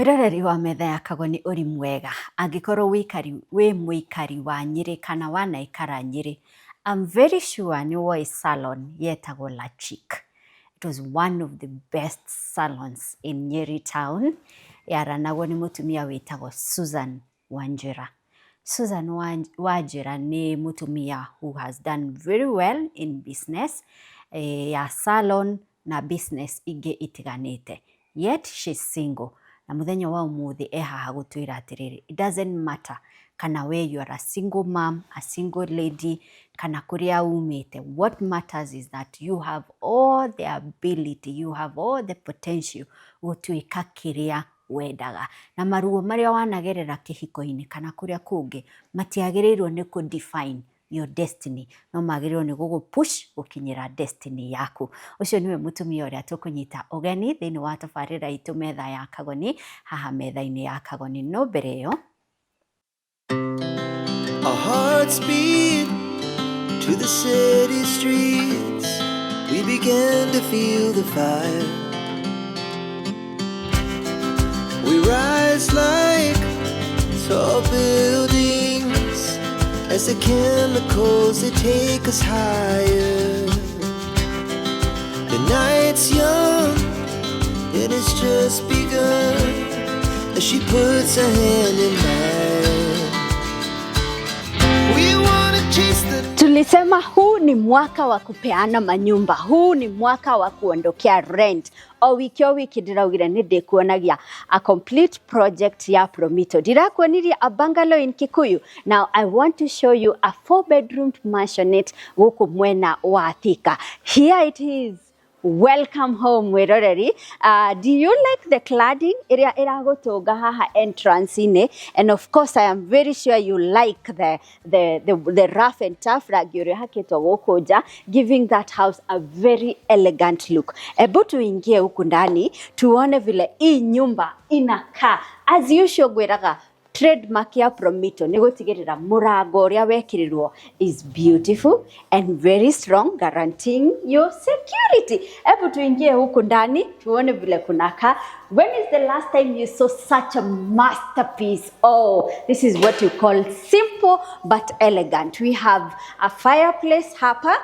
Mwĩroreri wa metha ya Kagoni, ũrĩ mwega? Angĩkorwo wĩ mũikari wa Nyĩrĩ kana wanaikara Nyĩrĩ, I'm very sure nĩ woĩ salon yetagwo La Chic. It was one of the best salons in Nyeri town. Yaranagwo nĩ mũtumia wĩtagwo Susan Wanjĩra. Susan Wanjĩra nĩ mũtumia who has done very well in business ya salon na business ingĩ itiganĩte. Yet she's single. Na mũthenya wa ũmũthĩ e haha gũtwĩra atĩrĩrĩ, it doesn't matter kana we you are a single mom, a single lady, kana kũrĩa umĩte. What matters is that you have all the ability, you have all the potential gũtuĩka kĩrĩa wendaga. Na maruo marĩa wanagerera kĩhiko-inĩ kana kũrĩa kũngĩ matiagĩrĩirwo nĩ kũ define your destiny, no magĩrĩirwo nĩ gũgũ push gũkinyĩra destiny yaku. Ũcio nĩwe mũtumia ũrĩa tũkũnyita ũgeni thĩinĩ wa tabarĩra itũ Metha ya Kagoni, haha metha-inĩ ya Kagoni. No mbere ĩyo, Our hearts beat to the city streets. We began to feel the fire. We rise like tall buildings as the chemicals, they take us higher. The night's young and it's just begun as she puts her hand in mine. We wanna chase the Tulisema huu ni mwaka wa kupeana manyumba, huu ni mwaka wa kuondokea rent. O wiki o wiki ndĩraugire nĩ ndĩkuonagia a complete project ya Promito. Ndĩrakuonirie a bungalow in Kikuyu. Now I want to show you a four bedroom mansionette gũkũ mwena wa Thika. Here it is. Welcome home, mwĩroreri. Do you like the cladding ĩrĩa ĩragũtũnga haha entrance-inĩ? And of course I am very sure you like the rough and tough rangi ũrĩa ũhakĩtwo gũkũ nja, giving that house a very elegant look. Ebu tuingie huku ndani tuone vile hii nyumba inakaa. As usual, ngwĩraga trademark ya Promito nĩ gũtigĩrĩra mũrango ũrĩa wekĩrirwo is beautiful and very strong, guaranteeing your security. Hebu tuingie huku ndani tuone vile kunakaa. When is the last time you saw such a masterpiece? Oh, this is what you call simple but elegant. We have a fireplace hapa.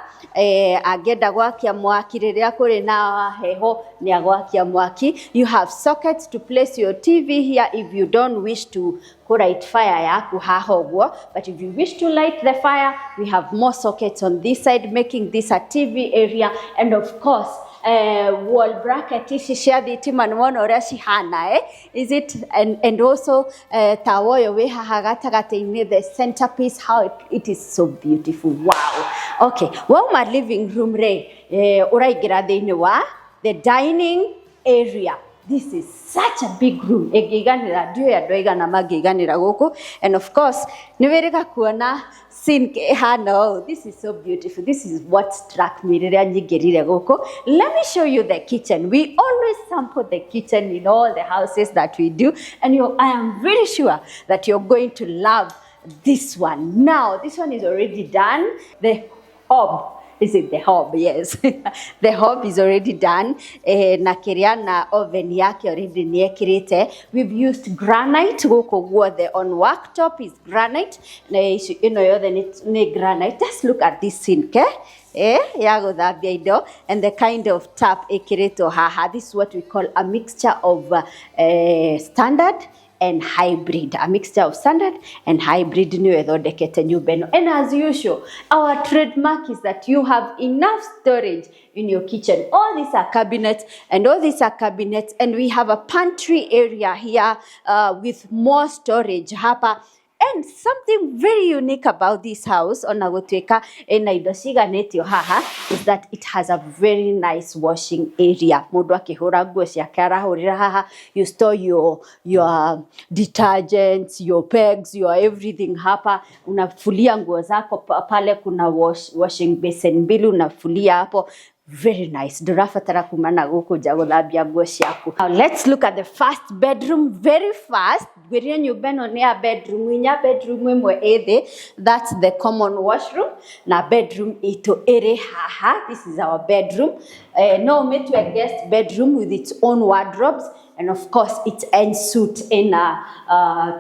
Angĩenda gwakia mwaki rĩrĩa kũrĩ na heho, nĩ agwakia mwaki. You have sockets to place your TV here if you don't wish to light fire yaku haha ũguo, but if you wish to light the fire, we have more sockets on this side, making this a TV area. And of course, wall bracket ici cia thitima, nĩ wona ũrĩa cihana, eh? Is it and also tawa ũyũ wĩ haha gatagatĩ-inĩ, the centerpiece, how it is so beautiful. Wow. Okay, wauma living room rĩ, ũraingĩra thĩinĩ wa the dining area. This is such a big room, ĩngĩiganĩra, ndiũĩ andũ aigana mangĩiganĩra gũkũ. And of course nĩ wĩrĩga kuona sink ĩhana ũũ. This is so beautiful. This is what struck me rĩrĩa nyingĩrire gũkũ. Let me show you the kitchen. We always sample the kitchen in all the houses that we do, and I am very sure that you're going to love this one. Now this one is already done. The hob. Is it the hob? Yes. The hob is already done. Na kĩrĩa na oven yake already nĩ ekĩrĩte. We've used granite gũkũ guothe. On worktop is granite. Na ici ĩno yothe nĩ granite. Just look at this sink, eh? Ya gũthambia indo and the kind of tap ĩkĩrĩtwo haha. This is what we call a mixture of standard and hybrid. A mixture of standard and hybrid nĩyo ĩthondekete nyũmba ĩno. And as usual, our trademark is that you have enough storage in your kitchen. All these are cabinets and all these are cabinets, and we have a pantry area here with more storage hapa. And something very unique about this house, ona gũtuĩka ĩna indo ciganĩtio haha, is that it has a very nice washing area. Mũndũ akĩhũra nguo ciake arahũrĩra haha. You store your detergents, your pegs, your everything hapa. Unafulia nguo zako pale. Kuna washing basin mbili, unafulia hapo. Very nice. Ndũrabatara kuma na gũkũ nja gũthambia nguo ciaku. Now let's look at the first bedroom very fast. Ngwĩrire nyũmba ĩno nĩ ya bedroom inya. Bedroom ĩmwe ĩ thĩ, that's the common washroom, na bedroom itũ ĩrĩ haha. This is our bedroom. No ũmĩtue guest bedroom with its own wardrobes. And of course it's en suite ina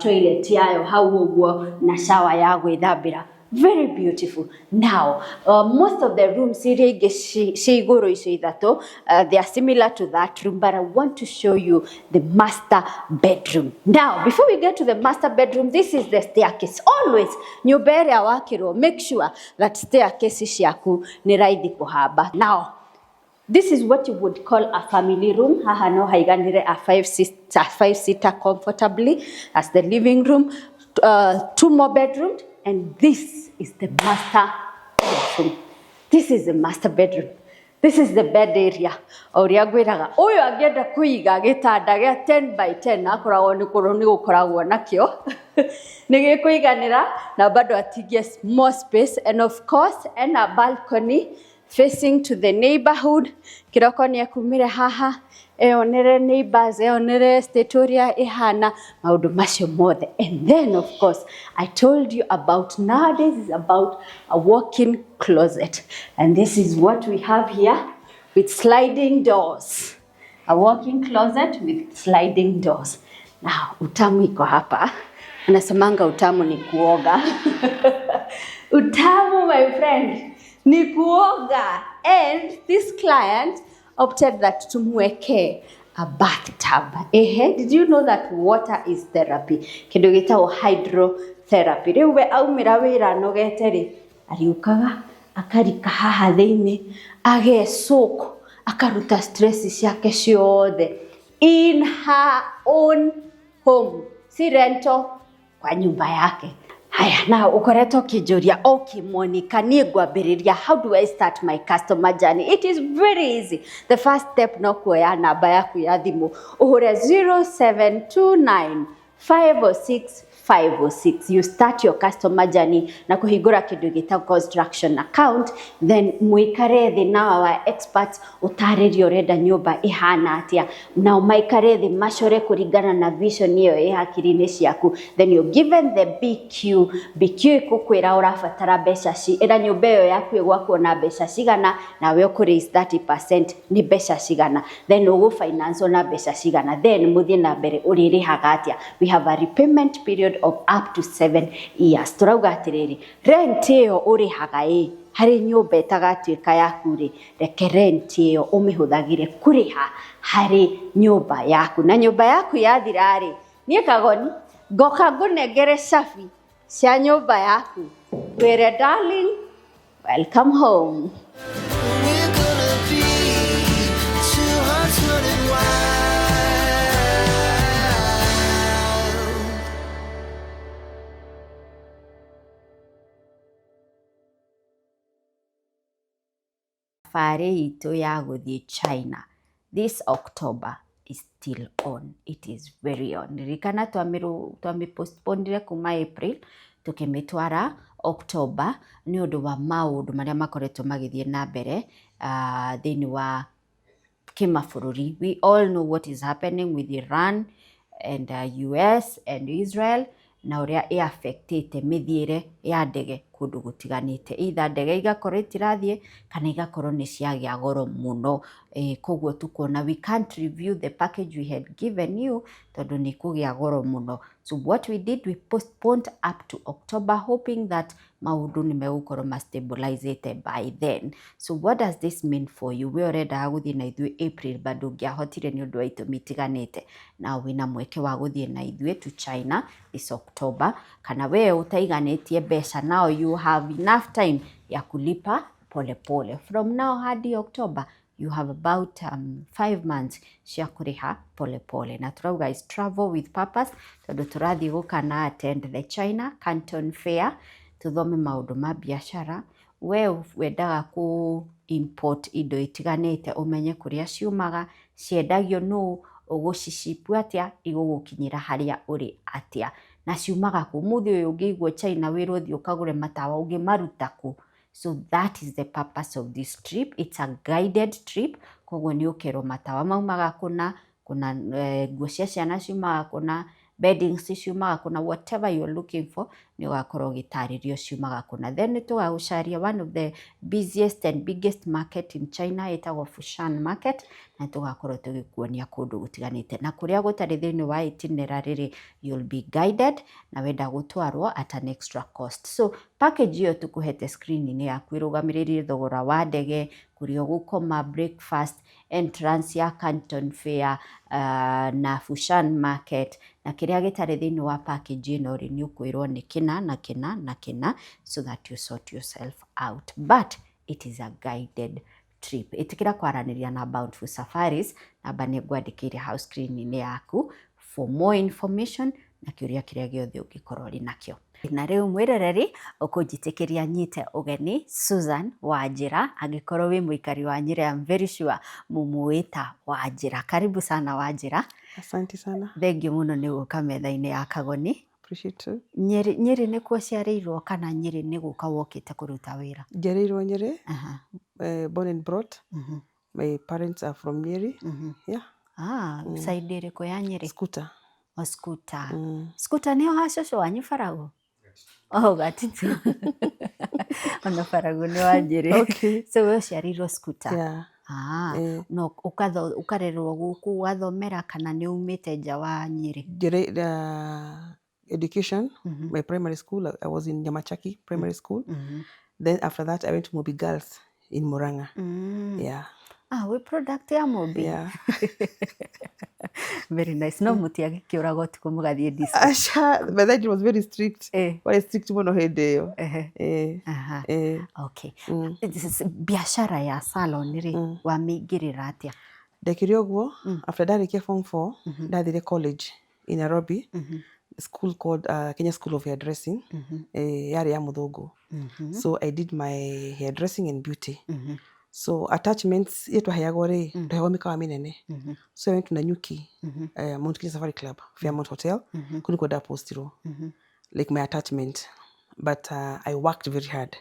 toilet yayo hau ũguo na shower ya gwĩthambĩra. Very beautiful. Now, most of the rooms iria ingĩ cia igũrũ icio ithatũ, they are similar to that room, but I want to show you the master bedroom. Now, before we get to the master bedroom, this is the staircase. Always, nyũmba ĩrĩa wakĩrwo, make sure that staircase ciaku nĩ raithi kũhamba. Now, this is what you would call a family room. Haha no haiganire a 5 seater comfortably as the living room. Two more bedrooms, and this is the master bedroom. This is the master bedroom. This is the bed area. O ũrĩa ngwĩraga, ũyũ angĩenda kũiga gĩtanda gĩa 10 by 10 akoragwo nĩ kũrũ nĩ gũkoragwo nakĩo nĩ gĩkũiganĩra na bado atigie more space. And of course ena balcony facing to the neighborhood. Kĩroko nĩ ekumire haha eyonere neighbors, eyonere state ũrĩa ĩhana, maũndũ macio mothe. And then of course I told you about nowadays is about a walk-in closet, and this is what we have here with sliding doors, a walk-in closet with sliding doors. Now utamu iko hapa. Anasemanga utamu ni kuoga. Utamu, my friend, ni kuoga. And this client opted that tumweke a bathtub. Ehe, did you know that water is therapy? Kĩndũ gĩtagwo hydrotherapy. Rĩu we aumĩra wĩra anogete rĩ, ariũkaga akarika haha thĩinĩ, agecook, akaruta stress ciake ciothe in her own home, si rental, kwa nyumba yake. Haya, na ukoretwo ũkĩnjũria, "Okay Monica, niĩ ngwambĩrĩria, how do I start my customer journey?" It is very easy. The first step no kuoya namba yaku ya thimũ, ũhũre 0729 506 506. You start your customer journey na kũhingũra kĩndũ gĩtagwo construction account. Then mũikare thĩ na our experts, ũtarĩrie ũrenda nyũmba ĩhana atĩa, nao maikare thĩ macore kũringana na vision ĩyo ĩ hakiri-inĩ ciaku. Then you're given the BQ. BQ ĩkũkwĩra ũrabatara mbeca ci ĩra nyũmba ĩyo yaku ĩgwakwo na mbeca cigana, nawe ũkũ raise 30% nĩ mbeca cigana, then ũgũ finance na mbeca cigana, then mũthiĩ na mbere ũrĩrĩhaga atĩa. We have a repayment period of up to 7 years. Tũrauga atĩrĩrĩ, rent ĩyo ũrĩhaga ĩ harĩ nyũmba ĩtagatuĩka yaku rĩ, reke rent ĩyo ũmĩhũthagĩre kũrĩha harĩ nyũmba yaku, na nyũmba yaku yathira rĩ, niĩ Kagoni ngoka ngũnengere cabi cia nyũmba yaku, ngwĩre, "Darling, welcome home." We're gonna be two hearts running wild. Thabarĩ itũ ya gũthiĩ China this October is still on. It is very on. Ririkana twamĩ postponire kuma April tũkĩmĩtwara October nĩ ũndũ wa maũndũ marĩa makoretwo magĩthiĩ na mbere thĩinĩ wa kĩmabũrũri. We all know what is happening with Iran and US and Israel na ũrĩa ĩ affectĩte mĩthiĩre ya ndege kũndũ gũtiganĩte, either ndege igakorwo itirathiĩ kana igakorwo nĩ ciagĩa goro mũno. Koguo tukuona we can't review the package we had given you tondũ nĩ kũgĩa goro mũno. So what we did, we postponed up to October, hoping that maũndũ nĩ megũkorwo ma stabilizĩte by then. So what does this mean for you? We ũrendaga gũthiĩ na ithuĩ April but ndũngĩahotire nĩ ũndũ wa itũmi itiganĩte, na wĩna mweke wa gũthiĩ na ithuĩ to China this October. Kana we ũtaiganĩtie mbeca, now you have enough time ya kulipa pole pole from now hadi October. You have about 5 months cia kũrĩha pole pole. Na tũrauga is travel with purpose, tondũ tũrathiĩ gũkana attend the China Canton Fair, tũthome maũndũ ma biacara. We wendaga kũ import indo itiganĩte, ũmenye kũrĩa ciumaga, ciendagio nũ, ũgũcicipu atĩa, igũgũkinyĩra harĩa ũrĩ atĩa, na ciumaga kũ. Ũmũthĩ ũyũ ũngĩigua China wĩrwo ũthiĩ ũkagũre matawa, ũngĩmaruta kũ? So that is the purpose of this trip. It's a guided trip, koguo nĩ ũkerwo matawa maumaga kũna kũna, nguo cia ciana ciumaga kũna, beddings ciumaga kũna, whatever you're looking for. Nĩ ũgakorwo ũgĩtarĩrio ciumaga kũ. Na then nĩ tũgagũcaria one of the busiest and biggest market in China, ĩtagwo Fushan Market, na tũgakorwo tũgĩkuonia kũndũ gũtiganĩte. Na kũrĩa gũtarĩ thĩinĩ wa itinerary rĩ, you'll be guided, na wenda gũtwarwo at an extra cost. So package ĩyo tũkũhete screen-inĩ yaku ĩrũgamĩrĩrie thogora wa ndege, kũrĩa ũgũkoma, breakfast, entrance ya Canton Fair na Fushan Market, na kĩrĩa gĩtarĩ thĩinĩ wa package ĩno rĩ, nĩ ũkwĩrwo nĩ kĩna na kĩna na kĩna, so that you sort yourself out. But it is a guided trip. Ĩtĩkĩra kwaranĩria na Bountiful Safaris, namba nĩ ngwandĩkĩire hau screen-inĩ yaku for more information na kĩũria kĩrĩa gĩothe ũngĩkorwo ũrĩ nakĩo. Na rĩu mwĩroreri, ũkũnjĩtĩkĩria nyite ũgeni Susan Wanjĩra. Angĩkorwo wĩ mũikari wa Nyĩrĩ, I'm very sure mũmũĩ ta Wanjĩra. Karibu sana, Wanjĩra. Asante sana. Thengiũ mũno nĩ gũka metha-inĩ ya Kagoni. Appreciate you. Nyĩrĩ, Nyĩrĩ nĩkuo ũciarĩirwo kana Nyĩrĩ nĩ gũka wokĩte kũruta wĩra? Njiarĩirwo Nyĩrĩ, born and brought. My parents are from Nyeri. Yeah. Ah, side ĩrĩkũ ya Nyĩrĩ? Scooter. O Scooter. Scooter nĩho ha cũcũ wanyu Baragu? Oh, Gatitu. Ona Baragu nĩ wa Nyĩrĩ. Okay. So we ũciarĩirwo Scooter? Yeah. Ah, Eh. no ũkarerwo gũkũ, ũgathomera, kana nĩ umĩte nja wa Nyĩrĩ? Njere, education, my primary school, I was in Nyamachaki Primary School. Then after that, I went to Mobi Girls in Murang'a. Yeah. Ah, wĩ product ya Mobi? Yeah. Very nice. No mũtiagĩkĩũraga ũtukũ mũgathiĩ disco? Asha, but then it was very strict. Very strict mũno hĩndĩ ĩyo. Eh. Eh. Okay. Biashara ya salon rĩ, wamĩingĩrĩra atĩa? Ndekire ũguo, after ndarĩkia form 4, ndathire college in Nairobi, school called Kenya School of Hairdressing, yarĩ ya mũthũngũ. So I did my hairdressing and beauty. So attachments iria twaheagwo rĩ, twaheagwo mĩkawa mĩnene. So I went to Nanyuki, Mount Kenya Safari Club, Fairmont Hotel, kũu nĩkuo ndapostirwo, like my attachment. But I worked very hard.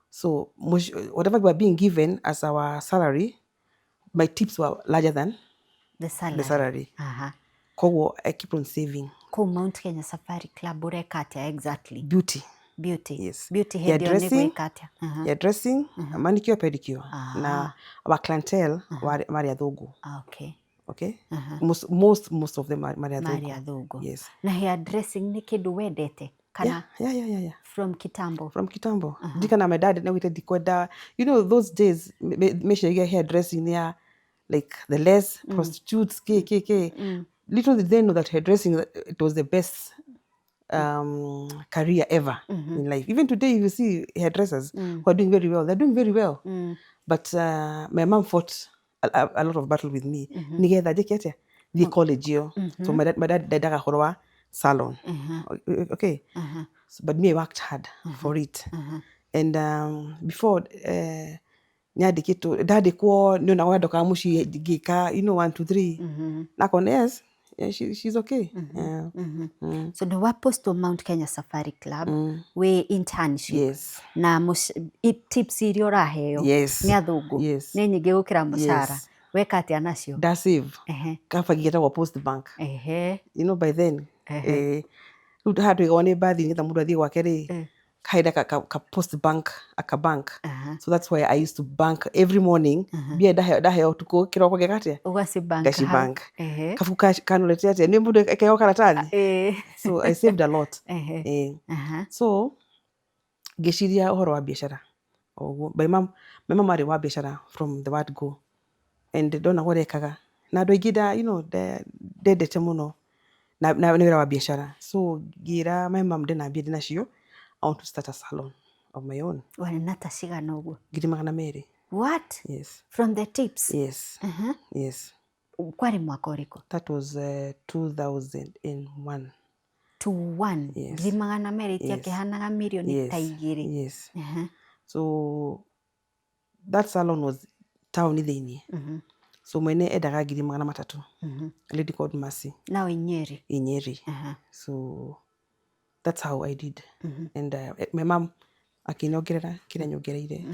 So whatever we were being given as our salary, my tips were larger than the salary. The salary. Koguo I keep on saving. Kũu Mount Kenya Safari Club ũreka atĩa exactly? Beauty. Beauty. Yes. Beauty hĩndĩ ĩyo nĩ Hairdressing, gwĩka atĩa? Hairdressing, manicure, pedicure. Na our clientele marĩ athũngũ. Okay. Okay? Most of them marĩ athũngũ. Marĩ athũngũ. Yes. Na hairdressing nĩ kĩndũ wendete? Kana Yeah. from kitambo? From kitambo. Ndikana my dad nĩaugĩte ndikwenda, you know those days meciragia hairdressing nĩ ya like the less prostitutes k k k. Little did they know that hairdressing, it was the best career ever in life. Even today, you see hairdressers who are doing very well. They're doing very well. But my mom fought a lot of battle with me. Nigetha njĩke atĩa? Thiĩ college ĩyo. So my dad ndendaga ũhoro wa salon. Okay. So, but me, I worked hard for it. And before nyandĩkĩtwo, ndandĩkwo, nĩ onaga ndokaga mũciĩ ngĩka, one, two, three. Nakona yes, yeah, she's okay. Yeah. So nĩ wapostwo Mount Kenya Safari Club wĩ internship? Yes. Na tips iria ũraheo Yes. nĩ athũngũ Yes. nĩ nyingĩ gũkĩra mũcara? Yes. Weka atĩa nacio? Nda save. Kabangi getagwo Post Bank. You know by then, rĩu haha twigagwo nĩ mbathi nĩgetha mũndũ athiĩ gwake rĩ, kahinda ka Post Bank aka bank. So that's why I used to bank every morning. Mbia ndaheo ũtukũ, kĩroko ngeka atĩa? Ũgacibank Ngaci hau. Bank. Kabuku kanorete atĩa? Nĩ mũndũ ekeheo karatathi. So I saved a lot. So ngĩciria ũhoro wa biacara oguo. My mom arĩ wa biacara from the word go, and ndona ũrĩa ekaga na andũ aingĩ nda you know ndendete mũno na nĩ wĩra wa biacara. So ngĩra my mom, ndĩna mbia ndĩnacio, I want to start a salon of my own. Warĩ na ta cigana ũguo? 200,000. What? Yes. From the tips? Yes. Yes. Kwarĩ mwaka ũrĩkũ? That was 2001. To one? Yes. 200,000 Yes. itiakĩhanaga mirioni Yes. ta igĩrĩ? Yes. So that salon was town thĩinĩ. So mwene endaga 300,000. A lady called Mercy. Now in Nyeri? In Nyeri. So that's how I did. And my mom akĩnyongerera kĩrĩa nyongereire.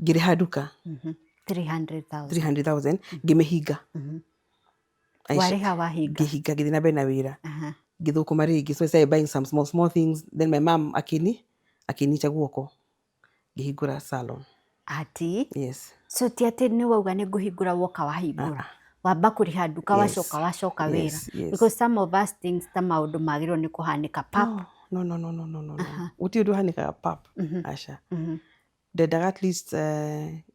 Ngĩrĩha nduka. 300,000. 300,000, ngĩmĩhinga. Warĩha wahinga? Ngĩhinga, ngĩthiĩ na mbere na wĩra. Ngĩthũkũma rĩngĩ, so I started buying some small small things. Then my mom akĩnyita guoko, ngĩhingũra salon. Ati? Yes. So ti atĩ nĩ wauga nĩ ngũhingũra woka wahingũra, wamba kũrĩha nduka? Yes. Wacoka wĩra? Yes. Because some of us things ta maũndũ magĩrĩirwo nĩ kũhanĩka pap. No, no, no, no, no, no, no. Gũtirĩ ũndũ ũhanĩkaga pap, aca. Ndendaga at least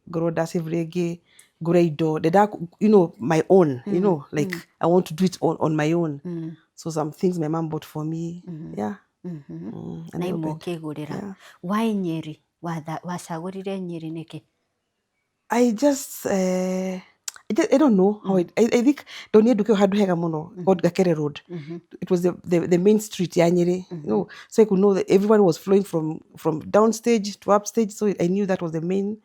ngorwo ndasave rĩngĩ, ngũre indo ndendaga my own, like I want to do it on my own. So some things my mom bought for me, yeah. And Na I imwe opened. ũkĩgũrĩra. Yeah. Why Nyeri? Wacagũrire Nyeri nĩkĩ? I just I don't know how I think ndonire nduka ĩyo handũ hega mũno called Gakere Road. It was the main street ya Nyeri, so I could know that everyone was flowing from downstage to upstage, so I knew that was the main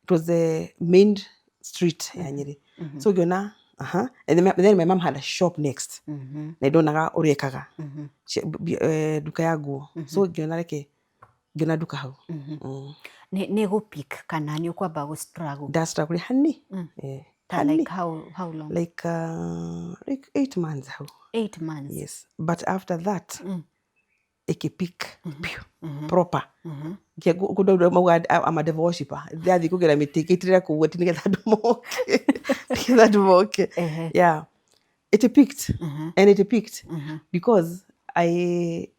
it was the main street ya Nyeri. So ngĩona aha, and then my mom had a shop next na ndonaga ũrĩa ekaga nduka ya nguo, so ngĩona reke ngĩona nduka hau. Nĩ gũpick kana nĩ ũkwamba gũ struggle? Ndastruggle hani. Ta Hani. Like how long? Like 8 months hau. 8 months? Yes, but after that ĩkĩpick piũ proper. Kũndũ mauga I'm a devil worshipper, ndathiĩ kũgĩra mĩtĩ ngĩitĩrĩra kũu atĩ nĩgetha andũ moke, nĩgetha andũ moke. Yeah, it picked and it picked because I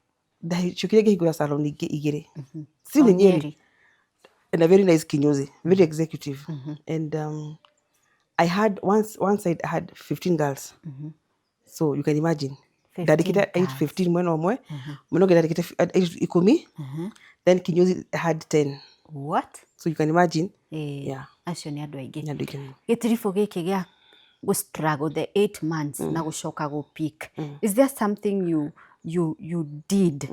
ndacokire ngĩhingũra salon ingĩ igĩrĩ still O in Nyeri, Nyeri. And a very nice kinyozi, very executive. And I had once one side I had 15 girls, so you can imagine. 15 Ndandĩkĩte 8 girls. 15 mwena ũmwe, mwena ũngĩ ndandĩkĩte 8 10, then kinyozi had 10. What? So you can imagine. Yeah. Acio nĩ andũ aingĩ. Nĩ andũ aingĩ mũno. Gĩtiribũ gĩkĩ gĩa gũ struggle the 8 months na gũcoka gũ pick, is there something you did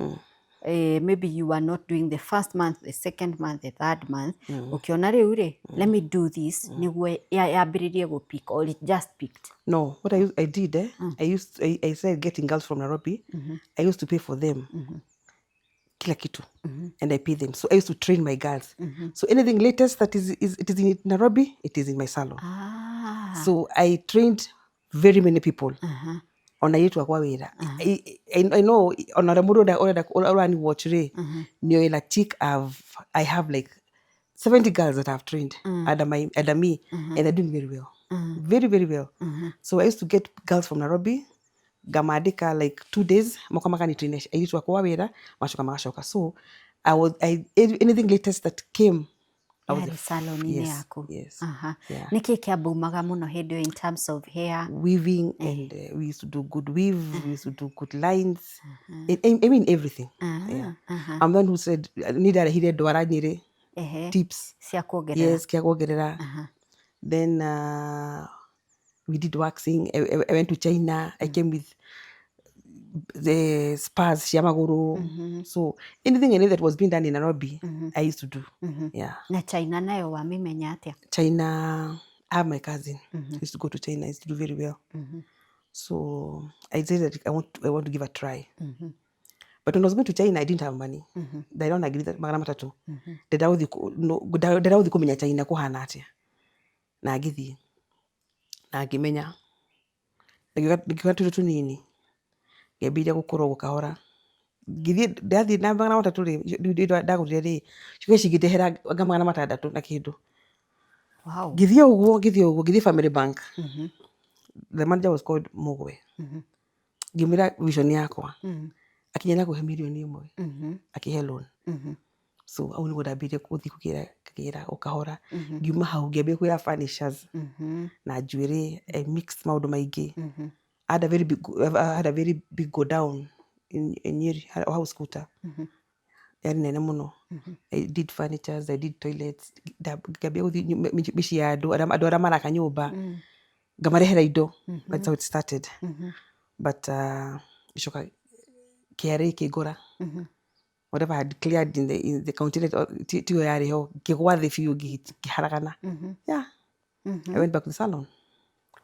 maybe you were not doing the first month, the second month, the third month, ũkĩona rĩu rĩ, let me do this nĩguo yambĩrĩrie gũ pick, or it just picked? No, what I did, eh, I started getting girls from Nairobi. I used to pay for them. Kila kitu. And I pay them. So I used to train my girls. So anything latest that is it is in Nairobi, it is in my salon. So I trained very many people. Ona yetu akwa wĩra. I know ona ũrĩa mũndũ ũrenda ũrani watch rĩ, nĩoĩ Latik I have like 70 girls that I've trained under me, and they're doing very well. Very, very well. So I used to get girls from Nairobi, ngamandĩka like 2 days, moka makanitrain airĩtu akwa wĩra, macoka magacoka. So I was I anything latest that came, I was Yarĩ salon-inĩ Yes, yaku? Yes. Yeah. Nĩkĩ kĩambaumaga mũno hĩndĩ ĩyo in terms of hair? Weaving, and we used to do good weave, we used to do good lines. I mean everything. Yeah. I'm the one who said ni ndarehire ndwara Nyĩrĩ tips. Cia kuongerera. Yes, kia kuongerera. Then we did waxing. I went to China. I came with the spas cia magũrũ. So anything I knew that was being done in Nairobi, I used to do. Yeah. Na China nayo wamĩmenya atĩa? China, I have my cousin who used to go to China. Used to do very well. So I said that I want to give a try. But when I was going to China, I didn't have money. Ndairona ngiri 300. Ndenda gũthiĩ ndenda gũthiĩ kũmenya China kũhana atĩa. Na ngĩthiĩ. Na ngĩmenya. Ngĩũka tũindo tũnini. Ngĩambĩrĩria gũkũra ũguo kahora. Ngĩthiĩ ndathiĩ na 300 rĩ, indo ndagũrire rĩ, ciũke cingĩndehera anga 600 na kĩndũ. Ngĩthiĩ ũguo, ngĩthiĩ ũguo, ngĩthiĩ Family Bank. The manager was called Mugwe. Ngĩmwĩra vision yakwa. Akinya na kũhe 1 mirioni, akĩhe loan. So hau nĩguo ndambĩrĩirie gũthiĩ kũgĩra kĩgĩra o kahora. Ngiuma hau ngĩambia kwĩra furnitures na njuĩrĩ. I mixed maũndũ maingĩ. I had a very big go down in Nyeri, o hau Scooter. Yarĩ nene mũno. I did furnitures, I did toilets. Ngĩambia gũthiĩ mĩciĩ ya andũ andũ arĩa maraka nyũmba, ngamarehera indo. That's how it started. But gĩcoka KRA ĩkĩngora. Whatever I had cleared in the county tiyo yarĩ ho, ngĩgwa thĩ biũ, ngĩharagana. Yeah. I went back to the salon.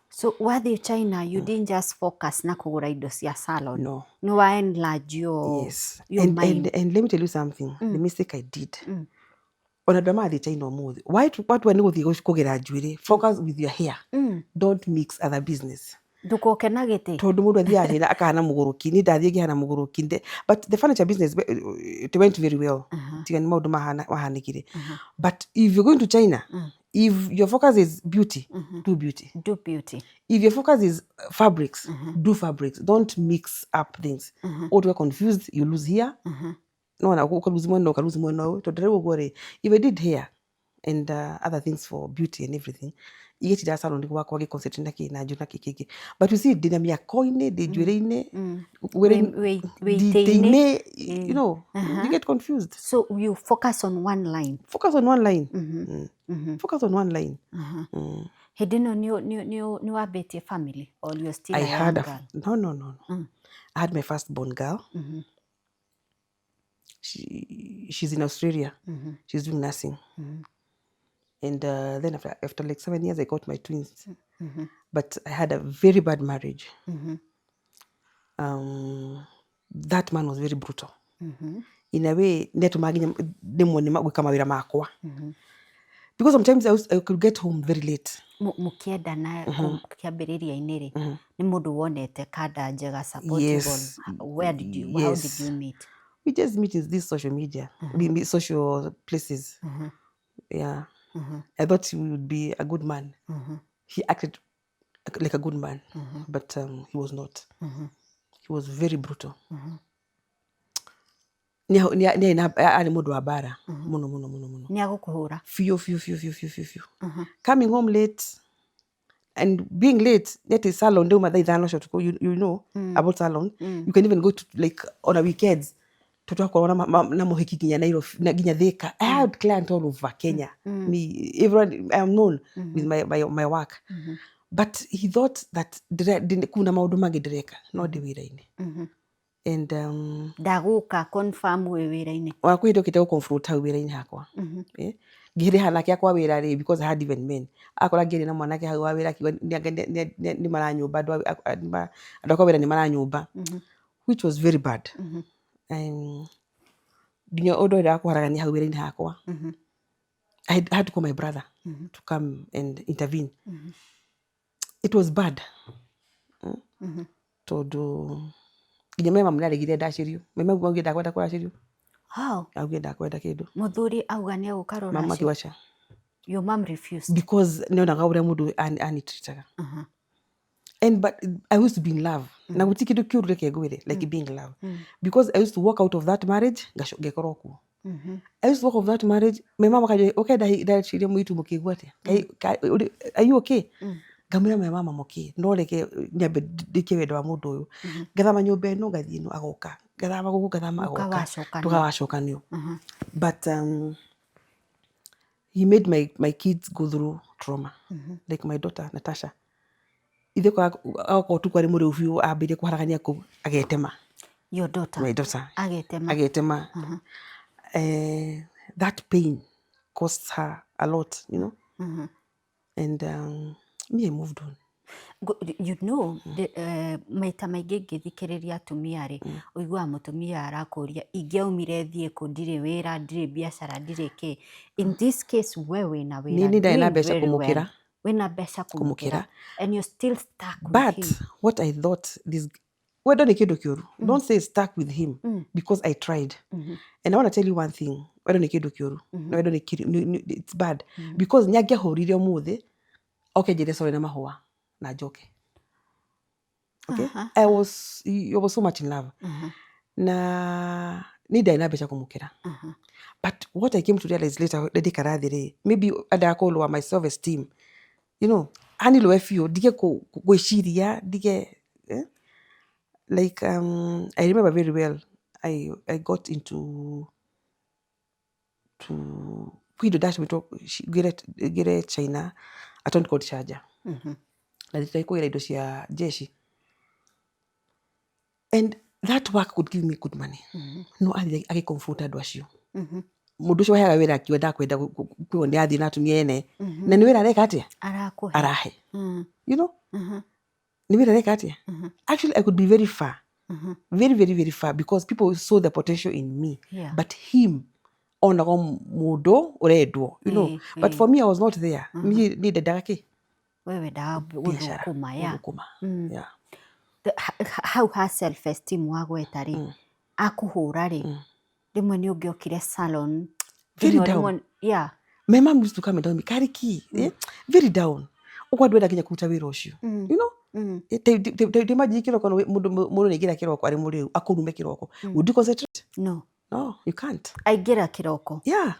So wathiĩ China, you didn't just focus na kũgũra indo cia salon? No. Nĩ wa enlarge your, Yes. your And, mind. and let me tell you something, the mistake I did. Ona andũ arĩa marathiĩ China ũmũthĩ, why watua nĩ gũthiĩ kũgĩra njuĩrĩ, focus with your hair. Don't mix other business. Ndũkoke na gĩtĩ. Tondũ mũndũ athiaga China akahana mũgũrũki, niĩ ndathiĩ ngĩhana mũgũrũki. But the furniture business, it went very well, tiga nĩ maũndũ mahanĩkire. But if you're going to China, if your focus is beauty, do beauty. Do beauty. If your focus is fabrics, do fabrics. Don't mix up things. Ũtuĩke confused, you lose here, nona ũkaluzi mwena, ũkaluzi mwena ũyũ. Tondũ rĩu ũguo rĩ, if I did hair and other things for beauty and everything, igĩtinda salon gwakwa ngĩ na kĩ na njũ na kĩ kĩngĩ. But you see, ndĩna mĩako-inĩ, ndĩ njuĩrĩ-inĩ, wĩitĩ-inĩ. Nditĩ-inĩ, you get confused. So you focus on one line. Focus on one line. Focus on one line. Hĩndĩ ĩno nĩ wambĩtie family or you're still I a had young a, girl? No. I had my firstborn girl. She's in Australia. She's doing nursing. And then after like 7 years, I got my twins. But I had a very bad marriage. That man was very brutal. In a way, nĩatũmaga nginya rĩmwe nĩ gwĩka mawĩra makwa. Because sometimes I could get home very late. Mũkĩendana kĩambĩrĩria-inĩ rĩ, nĩ mũndũ wonete kanda njega, supportable? Yes. Where did you, how did Yes. you meet? We just meet in these social media, social places. Yeah. I thought he would be a good man. He acted like a good man, but he was not. He was very brutal. Nĩ arĩ mũndũ wa mbara mũno mũno mũno mũno. Nĩ agũkũhũra? Biũ biũ biũ biũ biũ biũ biũ. Coming home late and being late, nĩ salon ndauma thaa 5 cia ũtukũ, you know about salon. You can even go to like on a weekends, tũtwakorwo na mũhiki nginya Nairobi na nginya Thika. I had client all over Kenya. Me, everyone, I am known with my work. But he thought that kuna maũndũ mangĩ ndĩreka no ndĩ wĩra-inĩ. And Ndagũka confirm wĩ wĩra-inĩ? Ona kwĩ hĩndĩ okĩte gũ-confront hau wĩra-inĩ hakwa. Eh, ngĩrĩha nake akwa wĩra rĩ, because I had even men, akora ngĩaria na mwanake hau wa wĩra, akiuga nĩ maranyũmba andũ akwa wĩra nĩ maranyũmba, which was very bad. Nginya ũndũ ũrĩa wa kũharagania hau wĩra-inĩ hakwa, I had to call my brother to come and intervene. It was bad. Tondũ nginya my mum nĩaregire ndacĩrio. My mum augire ndakwenda kũracĩrio. How? Augire ndakwenda kĩndũ. Mũthuri auga nĩ egũka Mama rũracio? akiuga ca. Your mom refused? Because nĩonaga ũrĩa mũndũ anitreataga. And but I used to be in love. Na gũtirĩ kĩndũ kĩũru, reke ngwĩre, like being in love. Because I used to walk out of that marriage, ngekora kuo. I used to walk out of that marriage, my mama akanjĩra, ũkenda ndaciria mũirĩtu mũkĩigua atĩa? Are you okay? Ngamwĩra, my mama, I'm okay. No reke nyambe ndĩkie wendo wa mũndũ ũyũ. Ngathama nyũmba ĩno, ngathiĩ ĩno, agoka. Ngathama gũkũ, ngathama, agoka. Mũkawacokanio. Tũgawacokanio. But he made my kids go through trauma. Like my daughter, Natasha. Ithe agokorwo tu kwarĩ mũrĩu biũ, ambĩrĩrie kũharagania kũu, agetema. Your daughter? My daughter. Agetema? Agetema. That pain costs her a lot. And me, I moved on. You know, maita maingĩ ngĩthikĩrĩria atumia rĩ, ũiguaga mũtumia arakũria, ingĩaumire thiĩ kũ? Ndirĩ wĩra, ndirĩ biacara, ndirĩ kĩ. In this case, we wĩna wĩra, Niĩ ndarĩ na doing mbeca very well. kũmũkĩra. Wĩna mbeca kũmũkĩra, and you're still stuck with But him. What I thought, this wendo nĩ kĩndũ kĩũru. Don't say stuck with him, because I tried. And I want to tell you one thing. Wendo nĩ kĩndũ kĩũru. Na wendo nĩ it's bad. Because nĩ angĩahũrire ũmũthĩ, oke njĩre sorry na mahũa na njoke. Okay? I was so much in love. Na niĩ ndarĩ na mbeca kũmũkĩra. But what I came to realize later, ndĩikara thĩ rĩ, maybe endaga kũ lower my self esteem. Anilũe biũ, ndige gwĩciria, ndige eh? Like I remember very well, I got into to kwĩ indo ndacũmĩtwo ngĩre China, a town called Sharjah. Na ndĩthiĩte kũgĩra indo cia jeshi. And that work could give me good money. No athire agĩcomfort andũ acio. Mũndũ ũcio waheaga wĩra akiuga ndakwenda kwĩrwo nĩ athiĩ na atumia ene. Na nĩ wĩra areka atĩa? Arakũhe. Arahe. You know? Nĩ wĩra areka atĩa? Actually, I could be very far. Very, very, very far, because people saw the potential in me. But him, onaga mũndũ ũrendwo. But for me, I was not there. Niĩ ndendaga kĩ? We wendaga Biacara. gũthũkũma ya. Gũthũkũma. Yeah. Hau ha self esteem wagweta rĩ, akũhũra rĩ, rĩmwe nĩ ũngĩokire salon. Very Rĩmwe- down. Yeah. My mom used to come and tell me, "Kariki, eh? Very down. Ũguo andũ enda nginya kũruta wĩra ũcio." You know? Ndĩmanjii kĩroko mũndũ nĩaingĩra kĩroko arĩ mũrĩu akũrume kĩroko. Would you concentrate? No. No, you can't. Aingĩra kĩroko. Yeah.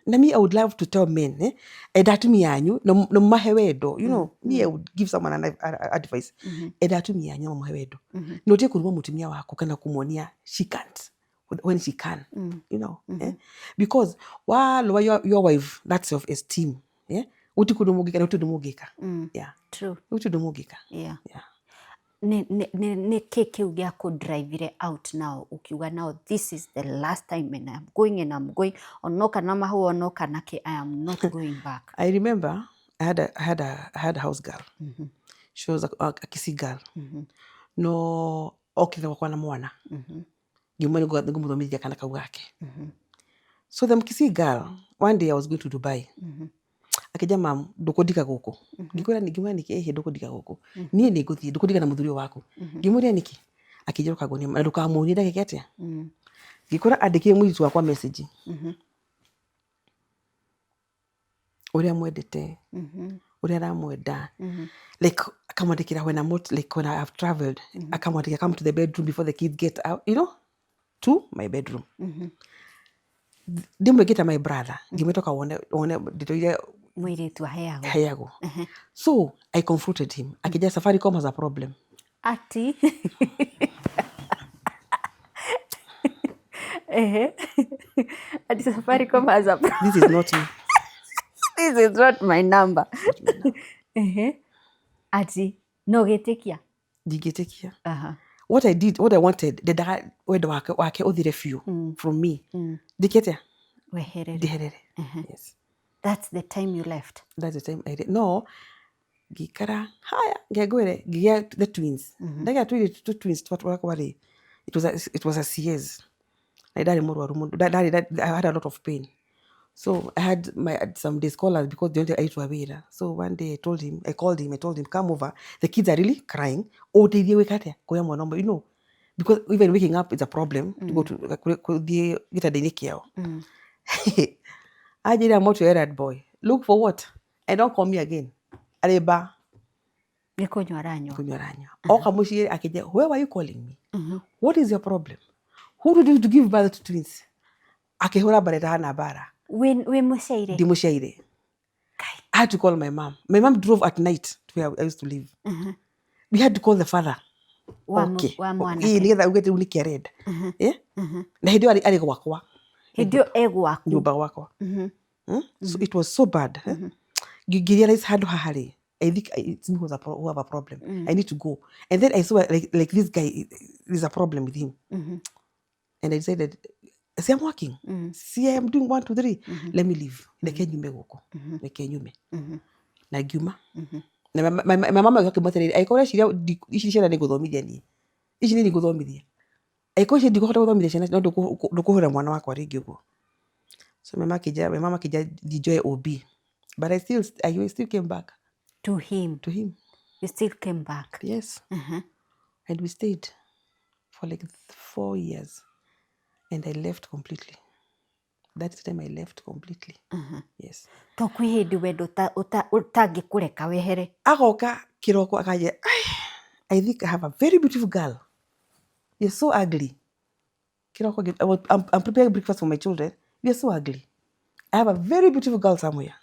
Na me, I would love to tell men, eh, enda atumia anyu na mũmahe wendo. You know, me, I would give someone an advice. Enda atumia anyu na mũmahe wendo. Na ũtige kũruma mũtumia waku kana kũmuonia she can't when she can. You know, eh? Because wa lower your wife that self esteem, yeah? Gũtirĩ kũndũ mũngĩka na gũtirĩ ũndũ mũngĩka. Yeah. True. Gũtirĩ ũndũ mũngĩka. Yeah. Yeah. Nĩ kĩ kĩu gĩa kũ-drivire out now, ũkiuga now this is the last time and I'm going and I'm going, onoka na mahũa onoka na kĩ, I am not going back? I remember I had a house girl. She was a Kisii girl. No okire gwakwa na mwana. Ngiuma nĩngũmũthomithia kana kau gake. So the Kisii girl, one day I was going to Dubai. Akĩnja, "Mam, ndũkũndiga gũkũ." Ngĩkwĩra, ngĩmwĩra, "Nĩkĩ ĩhĩ ndũkũndiga gũkũ? Niĩ nĩngũthiĩ, ndũkũndiga na mũthuri ũyũ waku." Ngĩmũria nĩkĩ. Akĩnjĩra, "Ũkanguonia na ndũkamuonie ndagĩka atĩa." Ngĩkora andĩkĩire mũirĩtu wakwa message. Ũrĩa mwendete, ũrĩa aramwenda. Like akamwandĩkĩra when I'm not, like when I have traveled, akamwandĩkĩra, "Come to the bedroom before the kids get out," to my bedroom. Ndĩmwĩkĩte my brother, ngĩmwĩta wone wone ndeto iria Mũirĩtu aheagwo. Heagwo. So I confronted him. Akija, "Safaricom has a problem." Ati ehe, ati Safaricom has a This is not me. This is not my number. Ehe, ati no gĩtĩkia. Ndingĩtĩkia. Aha. What I did, what I wanted, ndendaga wendo wake ũthire biũ from me. Ndĩke atĩa? Weherere. Ndiherere. Yes. That's the time you left? That's the time I did. No, ngĩikara haya ngengwĩre ngĩgĩa the twins. Ndagĩa twĩrĩ two twins twakwa rĩ, it was a CS. Na ndarĩ mũrwaru mũno. I had a lot of pain. So I had my had some day scholars because the only aitwa wĩra. So one day I told him, I called him, I told him, "Come over. The kids are really crying. Ũndeithie gwĩka atĩa? Kuoya mwana ũmwe." Because even waking up is a problem to go to gũthiĩ gĩtanda-inĩ kĩao. Anjĩra, "I'm not your errand boy. Look for what? And don't call me again." Arĩ ba Nĩ kũnyua aranyua. Kũnyua aranyua. Oka mũciĩ akĩnjĩra, "Where were you calling me? What is your problem? Who did you to give birth to twins?" Akĩhũra mbara ĩtahana mbara. Wĩ mũciaire? Ndimũciaire. I had to call my mom. My mom drove at night to where I used to live. We had to call the father. Wa Okay. wa Ĩĩ, mwanake. nĩgetha uge rĩu nĩkĩ arenda. Eh? Na hĩndĩ ĩyo arĩ gwakwa. Hĩndĩ ĩyo e gwaku. Nyũmba gwakwa. So it was so bad. Eh? Ngĩrealize handũ haha rĩ, I think it's me who have a problem. I need to go. And then I saw like this guy, there's a problem with him. And I decided, see, I'm working. See, I'm doing one, two, three. Let me leave. Reke nyume gũkũ. Reke nyume. Na ngiuma. Na my mama akĩmwĩra atĩrĩrĩ, angĩkorwo ũreciria ici ciana nĩ ngũthomithia niĩ. Ici nĩ ngũthomithia. Angĩkorwo ici ndikũhota gũthomithia ciana, no ndũkũhũra mwana wakwa rĩngĩ ũguo. So my mama akĩnjĩra thiĩ njoe OB. But I still came back To him? To him. You still came back? Yes. And we stayed for like 4 years. And I left completely. That's the time I left completely. Yes. To kwĩ hĩndĩ wendo ũtangĩkũreka wehere. Agoka kĩroko akanjĩra, "Ai, I think I have a very beautiful girl. You're so ugly." Kĩroko I'm preparing breakfast for my children. "You're so ugly. I have a very beautiful girl somewhere."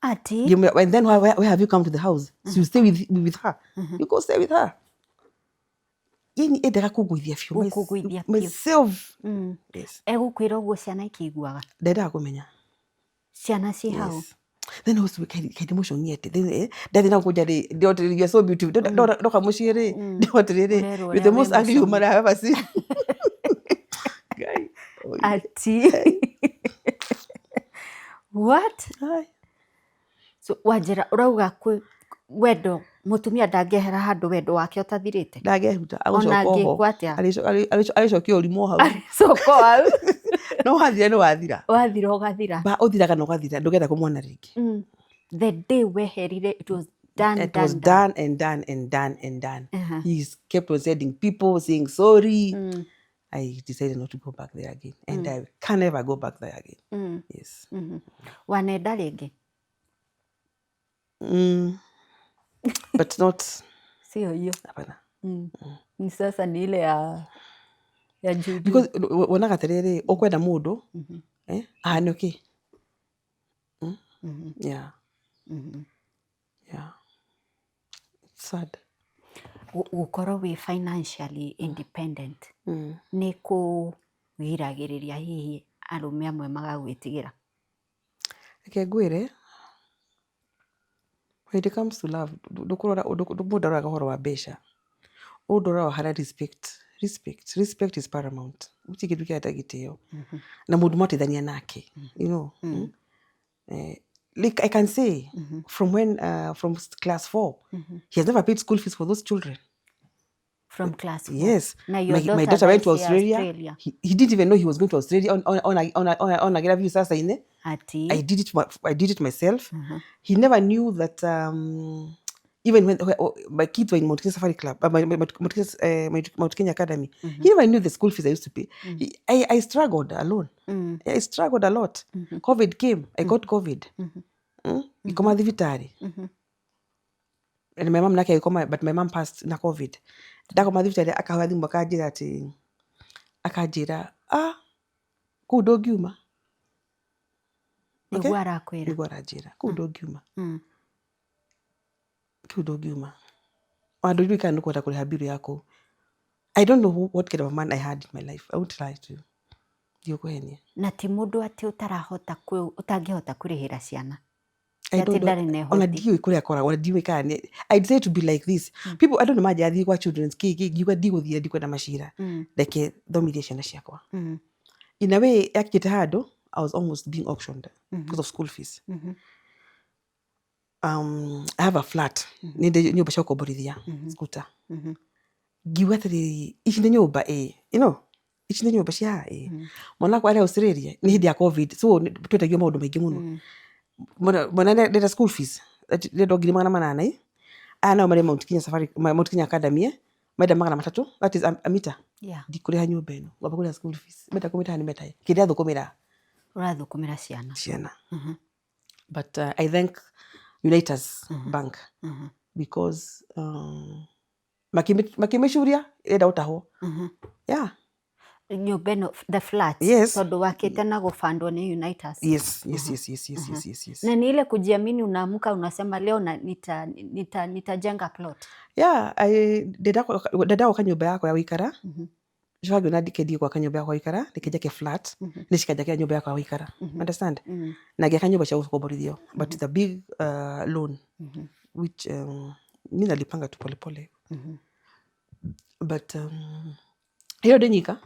Ati? Ngĩmwĩra, "And then why have you come to the house? So you stay with her. You go stay with her." Yani endaga kũngũithia biũ. Gũkũgũithia biũ. Myself. Yes. Egũkwĩra ũguo ciana ikĩiguaga? Ndendaga kũmenya. Ciana ciĩ hau? Yes. Then also kaindi mũcong'i atĩ then ndathi na kũnja rĩ, ndĩrotĩrĩ, "You are so beautiful." Ndoka mũciĩ rĩ, ndĩrotĩrĩrĩ, Ũrerwo "You're the ũrĩa wĩ most ugly mũcong'i. woman I have ever seen." Ngai. Oi. Ati what? Ai. So wanjĩra ũrauga kwĩ wendo mũtumia ndangĩehera handũ wendo wake ũtathirĩte. Ndangĩeruta. Ona Agũcoka oho. angĩkwo atĩa. Arĩcokia ũrimũ o hau. Coko hau. No wathira nĩ wathira. Wathira ũgathira. Ba ũthiraga na ũgathira, ndũngĩenda kũmwona rĩngĩ. The day weherire, it was Done, It was done, done. done and done and done and done. Uh-huh. He kept on sending people saying sorry. I decided not to go back there again, and I can never go back there again. Yes. Wanenda rĩngĩ? But not Sio hiyo. Hapana. Ni sasa ni ile ya juu juu. Because wonaga atiriri, ukwenda mundu ahane ki? Yeah, it's sad. Gũkorwo wĩ financially independent nĩ kũgiragĩrĩria hihi arũme amwe magagwĩtigĩra? Reke ngwĩre, when it comes to love, ndũkũrora mũndũ ndaroraga ũhoro wa mbeca, ũndũ ũroraga harĩa respect. Respect is paramount. Gũtirĩ kĩndũ kĩega ta gĩtĩo na mũndũ mwateithania nake. Like I can say from when from class 4 he has never paid school fees for those children. From class 4? Yes. Na your My daughter daughter went to thaa ici Australia. Australia. He didn't even know he was going to Australia on a view sasa ine. Ati? I did it myself. He never knew that even when my kids were in Mount Kenya Safari Club, Mount Kenya Academy, he never knew the school fees I used to pay. I struggled alone. I struggled a lot. COVID came. I got COVID. Ngĩkoma thibitarĩ. And my mom nake agĩkoma, but my mom passed na COVID. Ndakoma thibitarĩ akahũra thimũ akanjĩra atĩ, akanjĩra, "Ah, kũu ndũngiuma." Nĩguo arakwĩra? Nĩguo aranjĩra, "Kũu ndũngiuma. Kũu ndũngiuma. Ona ndũriũĩ kana nĩũkũhota kũrĩha bill yaku." I don't know what kind of a man I had in my life. I won't lie to you. Ndigũkũhenia. Na ti mũndũ atĩ ũtarahota ũtangĩhota kũrĩhĩra ciana? I Ti atĩ don't know. ndarĩ na Ona ũhoti. ndiũĩ kũrĩa akoragwo, ona ndiũĩ kana nĩ I decided to be like this. People, I don't know, manjĩra thiĩ kwa children's kĩ kĩ, ngiuga ndigũthiĩ, ndikwenda macira. Reke thomithie ciana ciakwa. In a way, yakinyĩte handũ, I was almost being auctioned because of school fees. I have a flat. Nĩ ndĩ nyũmba cia gũkomborithia scooter. Ngiuga atĩrĩrĩ, ici nĩ nyũmba ĩ, ici nĩ nyũmba cia ĩ. Mwana wakwa arĩ Australia, nĩ hĩndĩ ya COVID, so twetagio maũndũ maingĩ mũno. Mwana ndenda school fees, ndenda 800,000 ĩ. Aya nao marĩ Mount Kenya Safari, Mount Kenya Academy, menda 300, that is a meter. Ndikũrĩha nyũmba ĩno, ngwamba kũrĩha school fees. Menda kũmĩtaha nĩ metahe. Kĩrĩa thũkũmĩra? Ũrathũkũmĩra ciana. Ciana. But I thank Unitas Bank because makĩmĩcuria ĩrenda gũtahwo. Yeah. Nyũmba ĩno, the flat? Yes. Tondũ wakĩte na gũbandwo nĩ Unitas? Yes. Na ni ile kujiamini, unaamka unasema leo na nitajenga plot. Yeah, ndenda gwaka nyũmba yakwa ya gũikara. Coka ngĩona ndikendie gwaka nyũmba yakwa ya gũikara, reke njake flat, nĩ cikanjakĩra nyũmba yakwa ya gũikara. Understand? Na ngĩaka nyũmba cia gũkomborithio, but it's a big loan which mi nalipanga tu polepole. But ĩyo ndĩ nyika.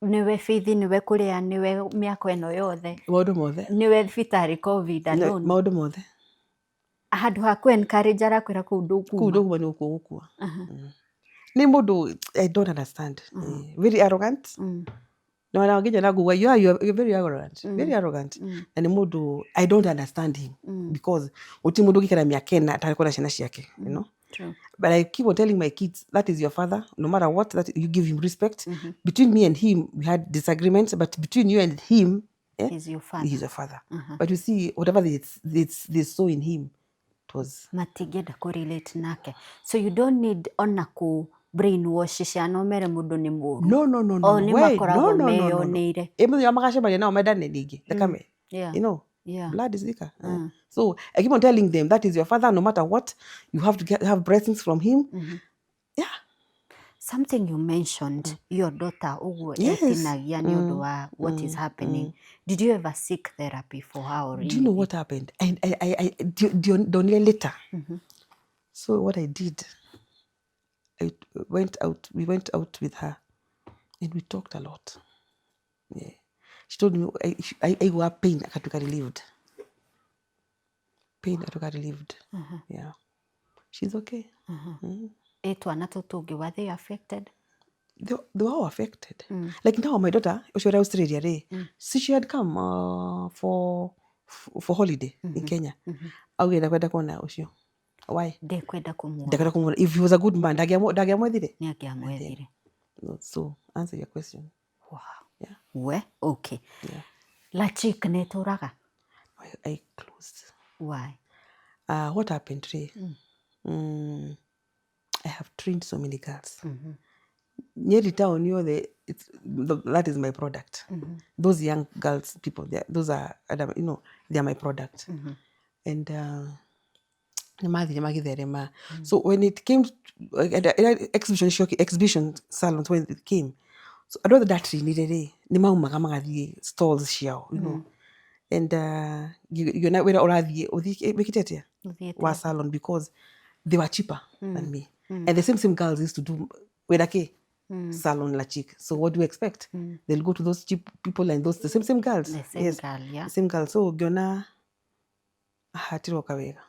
Nĩwe bithi, nĩwe kũrĩa, nĩwe mĩako ĩno yothe? Maũndũ mothe. Nĩwe thibitarĩ COVID alone? Maũndũ mothe. Handũ ha kũ encourage arakwĩra kũu Kũu ndũkuma. Ndũkuma nĩ gũkua gũkua. Nĩ mũndũ I don't understand. Very arrogant. Na nginya na nguga, yeah, you're very arrogant. Very arrogant. Na nĩ mũndũ I don't understand him because gũtirĩ mũndũ ũngĩikara mĩaka 4 atarĩ kuona ciana ciake. True. But I keep on telling my kids, that is your father. No matter what, that you give him respect. Between me and him, we had disagreements, but between you and him, He's your father. He's your father. But you see, whatever they saw in him, it was Matingĩenda kũ relate nake. So you don't need ona kũ brainwash ciana ũmere mũndũ nĩ mũũru. No. O nĩ Wait, makoragwo no. meyoneire. Ĩ mũthenya magacemania nao mendane rĩngĩ thakame. Blood is thicker. So I keep on telling them that is your father. No matter what, you have to have blessings from him. Yeah. Something you mentioned, your daughter ũguo Yes. etinagia nĩ ũndũ wa what is happening. Did you ever seek therapy for her or Do you know anything? What happened? I later. So what I did, I went out. We went out with her, and we talked a lot. Yeah. She told me I got pain. I got relieved. Pain. I got relieved. Yeah. She's okay. Ĩ twana tũtũ tũngĩ, were they affected? They were all affected. Like now, my daughter, she was Australia, see, she had come for for holiday in Kenya. Augire ndakwenda kuona ũcio. Why? Ndekwenda kũmuona. Ndakwenda kũmuona. If he was a good man, ndangĩamwethire. Nĩ angĩamwethire. No, so answer your question. Wow. Yeah. We, okay. Yeah. Lachik nĩ ĩtũraga? I closed. Why? What happened today? I have trained so many girls. Nyeri town yothe, that is my product. Those young girls, people, those are, they are my product. And nĩmathire magĩtherema. So when it came, exhibition, exhibition salons, when it came, so andũ othe ndatrainire rĩ, nĩ maumaga magathiĩ stalls ciao. And ngĩona wĩra ũrathiĩ, ũthiĩ wĩkĩte atĩa? Ũthiĩte. Wa salon, because they were cheaper than me. And the same girls used to do wĩra kĩ? Salon La Chic. So what do you expect? They'll go to those cheap people and those the same girls. The same Yes. girl, yeah. The same girls. So ngĩona hatiroka wega.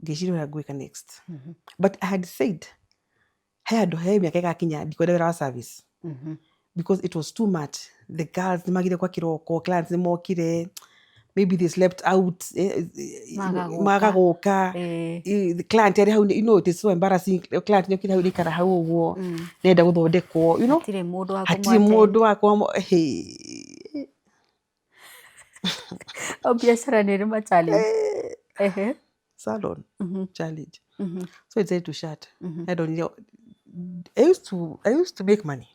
Ngĩciria ũrĩa ngwĩka next. But I had said he handũ he mĩaka ĩgakinya ndikwenda wĩra wa service. Because it was too much. The girls nĩmagire kwa kĩroko, clients nĩmokire, maybe they slept out, Magagũka. Magagũka. The client arĩ hau, it is so embarrassing. Client nĩokire hau nĩikara hau ũguo, nĩenda gũthondekwo. Hatirĩ mũndũ wa Hatirĩ kũmũ mũndũ wa hey. O biacara nĩ ĩrĩ ma challenge. Ehe. Salon challenge. So I decided to shut. I don't know. I used to make money.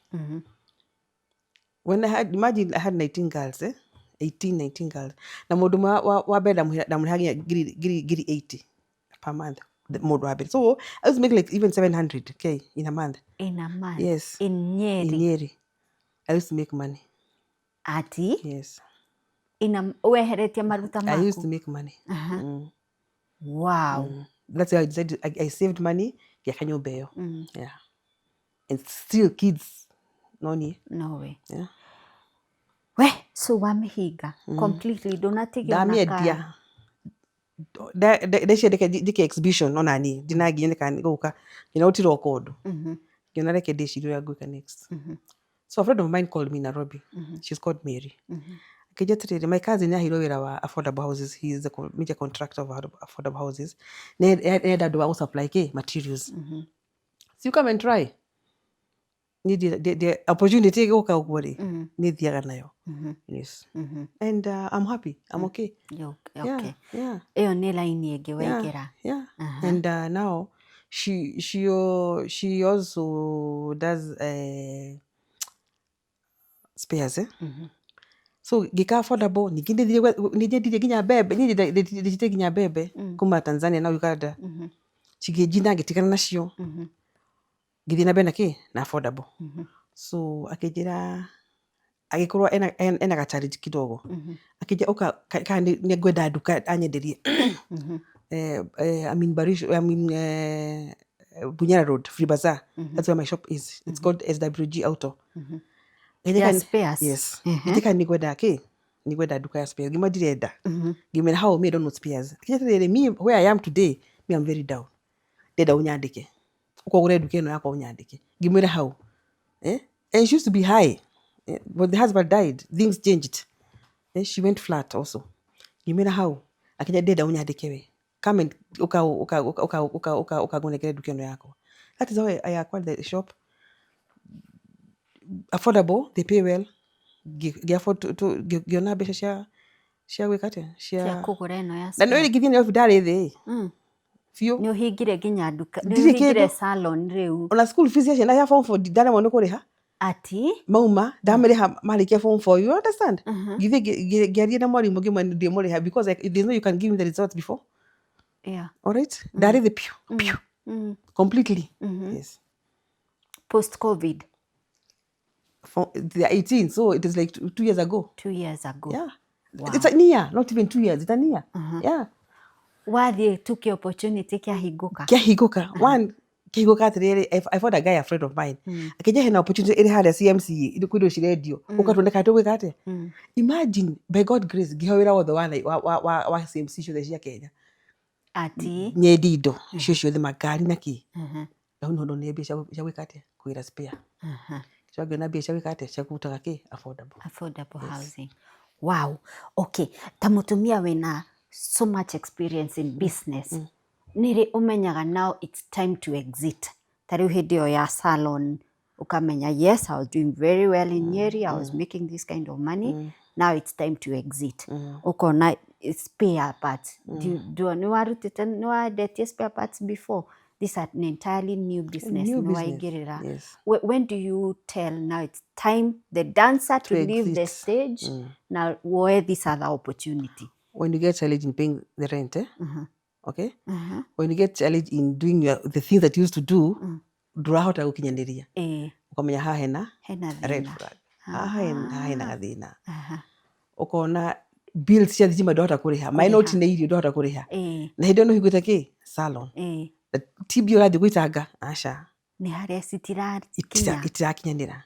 When I had, imagine I had 19 girls, eh? 18, 19 girls. Na mũndũ ũmwe wa mbere ndamũrĩhagia ngiri 80 per month. Mũndũ wa mbere. So I used to make like even 700K in a month. In a month? Yes. In Nyeri? In Nyeri. I used to make money. Ati? Yes. In a, weheretie maruta I used maku? To make money. Wow. That's why I decided I saved money ngĩaka nyũmba ĩyo. Yeah. And still kids no niĩ. No way. Yeah. We, so wamĩhinga completely, ndũnatigia ona Ndamĩendia. Ndeciria ndeke njĩke exhibition ona niĩ ndinanginya nĩ gũka ngĩona gũtiroka ũndũ, ngĩona reke ndĩcirie ũrĩa ngwĩka next. So a friend of mine called me in Nairobi. She's called Mary. Akĩnjĩra atĩrĩrĩ, my cousin nĩaheirwo wĩra wa affordable houses. He is the major contractor of affordable houses. Nĩarenda andũ a gũsupply kĩ materials, so you come and try. Niĩ opportunity ĩgũka ũguo rĩ, nĩ thiaga nayo. Yes, and I'm happy, I'm okay. Yeah. Yeah. Ĩyo nĩ laini ĩngĩ waingĩra. Yeah. And now she also does spares, eh? So ngĩka affordable, ningĩ nĩnyendirie nginya mbembe, niĩ ndĩcite nginya mbembe kuma Tanzania na Uganda, cigĩnjina, ngĩtigana nacio, ngĩthiĩ na mbere na kĩ na affordable. So akĩnjĩra agĩkorwo ena ga challenge kidogo, akĩnjĩra ũka kana nĩ ngwenda nduka anyenderie. I'm in Barish, I'm in Bunyala Road, Free Bazaar. That's where my shop is. It's called SWG Auto. Ya spares? Yes. Ngĩtĩka nĩ ngwenda kĩ? Nĩ ngwenda nduka ya spares. Ngĩmwĩra ndirenda. Ngĩmwĩra how me I don't know spares. Akĩnjĩra atĩrĩrĩ, me where I am today, me I'm very down. Ndĩrenda ũnyandĩke. Ũka ũgũre nduka ĩno yakwa ũnyandĩke. Ngĩmwĩra how? Eh? And she used to be high. Eh, but the husband died. Things changed. Eh, she went flat also. Ngĩmwĩra how? Akĩnjĩra ndĩrenda ũnyandĩke we. Come and uka uka uka uka uka uka uka ngunengere nduka ĩno yakwa. That is how I acquired the shop. Affordable, they pay well. Ngĩ afford to ngĩona mbeca cia gwĩka atĩa? Cia kũgũra ĩno ya Na nĩ spare. ngĩthiĩ Nairobi ndarĩ thĩ biũ. Nĩ ũhingire nginya nduka, nĩ Ndirĩ ũhingire kĩndũ. Salon rĩu? Ona school fees ya ciana ya form 4 ndaremwo nĩ kũrĩha. Ati? Mauma ndamarĩha marĩkia form 4, you understand? Ngĩthiĩ ngĩaria na mwarimũ, ngĩmwĩra ndimũrĩha because there's no you can give me the results before. All right? Ndarĩ thĩ piũ piũ completely. Yes. Post COVID? For, they are 18, so it is like 2 years ago. 2 years ago. Yeah. Wow. It's a year, not even 2 years. It's a year. Yeah. Wathiĩ tuke opportunity kĩahingũka. Kĩahingũka. One, kĩahingũka atĩrĩrĩ, I found a guy, a friend of mine. Akĩnjĩra hena opportunity ĩrĩ harĩa CMC, kwĩ indo cirendio. Ũka tuone kana tũgwĩka atĩa. Imagine, by God grace, ngĩheo wĩra wothe wa CMC ciothe cia Kenya. Ati? Nyendi indo icio ciothe, makari na kĩ. Hau niho ndonire mbia cia gwĩka atĩa? Kũgĩra spare. Cio ngĩona mbia cia gwĩka atĩa? Cia kũrutaga kĩ? Affordable. Affordable housing. Wow. Okay. Ta mutumia wina so much experience in business. Nĩrĩ ũmenyaga now it's time to exit? Ta rĩu hĩndĩ ĩyo ya salon ukamenya, yes, I was doing very well in Nyeri, I was making this kind of money. Now it's time to exit. Ukona spare parts. Nĩ warutĩte, nĩ wendetie spare parts before? This an entirely new business. New nĩ business. Waingĩrĩra. Yes. When do you tell now it's time the dancer to leave the exit. Stage now woe this other opportunity? When you get challenge in paying the rent, eh? Okay, when you get challenge in doing the things that you used to do, ndũrahota gũkinyanĩria, ũkamenya haha hena hena red thĩna. flag, haha hena gathĩna. Ũkona bills cia thitima ndũrahota kũrĩha, maĩ no ũtine, irio ndũrahota kũrĩha, na hĩndĩ ĩyo nĩ ũhingũrĩte kĩ salon. Na ti mbia ũrathiĩ gwĩtanga, aca. Nĩ harĩa citirakinya. Itirakinyanĩra.